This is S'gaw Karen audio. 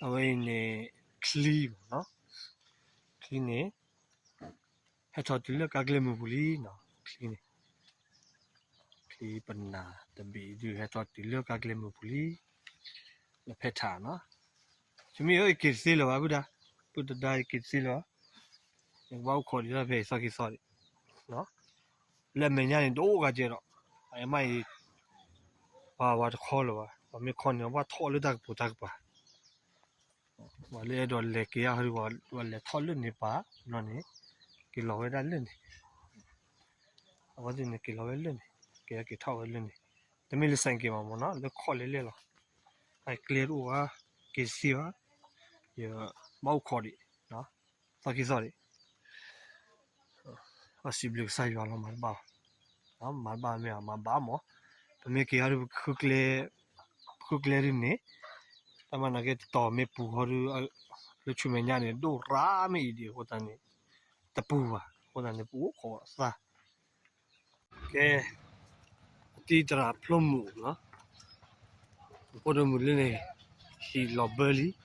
အဝဲအံၤန့ၣ် ချံမ့ၢ်နီၤ, ချံန့ၣ် ဟဲထီၣ်တုၤလၢကါကျဲမုၢ်ပူၤလံနီၤ, ချံန့ၣ် ချံပနၢ်တဘ့ၣ်ဒုး ဟဲထီၣ်တုၤလၢကါကျဲမုၢ်ပူၤလံ, လၢဖဲထးနီၤ, ဆမံၣ်ဧၢ ယက့ၤတသ့လၢၤဘၣ် ပုၢ်ဒါ, ပုၢ်ဒါဒါ ယက့ၤတသ့လၢၤဘၣ်, ယကဘၣ်အိၣ်ခိးဒံးတၢ်ဖဲအံၤသီခံသီဒံး, လၢအမဲာ်ညါန့ၣ် တအိၣ်ဂၤကဲဒီး, အမ့ၢ်အံၤ ပှၤဝဲတခီလၢၤဘၣ်, ပှၤမ့ၢ်ခီန့ၣ် ဘၣ်ထီၣ်လၢတၢ်ကပိာ်တၢ်ကပၤ ပှၤလၢအဲၣ်ဒိးလဲၤက့ၤဧါ ဟီဒုး ပှၤလဲၤထီၣ်လၢန့ၣ်ပၤ, ဘျီန့ၣ် က့ၤလီၤဝဲဒၣ်လၢန့ၣ်, အဝဲသ့ၣ်န့ၣ် က့ၤလီၤဝဲလၢန့ၣ်, က့ၤက့ၤထီၣ်ဝဲလၢန့ၣ်, တမ့ၢ်လၢစဲးက့ၤမးမ့ၢ်နီၤ, လၢခီၣ်လဲၣ်လဲၣ်လီၤ, အကျဲတအိၣ်ဘၣ်, က့ၤတသ့ဘၣ်, ယဘၣ်အိၣ်ခိးဒံး, သီခံသီဒံး အစံးဘျုးကစၢ်ယွၤလီၤ မၤတဘၣ်ဘၣ်, မၤတဘၣ်မ့ၢ်မၤဘၣ်မး, ပမ့ၢ်က့ၤဟီဒုး ပဃုကျဲဒုးန့ၣ်, တၢ်မၤနၤက့ တတီၤမ့ၢ်ပူၤဟီဒုး, လၢဆူမဲာ်ညါန့ၣ် ဒိၣ်ရၣ်မ့ၢ်အံၤဒံးအဃိသတးန့ၣ်, တပူၤဘၣ်, အဃိသတးန့ၣ် ပအိၣ်ခိးသး, ကဲ, အတံၤသရၣ်ဖျိမုၣ်နီၤ, ဖိဒိၣ်မုၣ်လၢန့ၣ် ဟံၣ်လီၤဘၢလံ,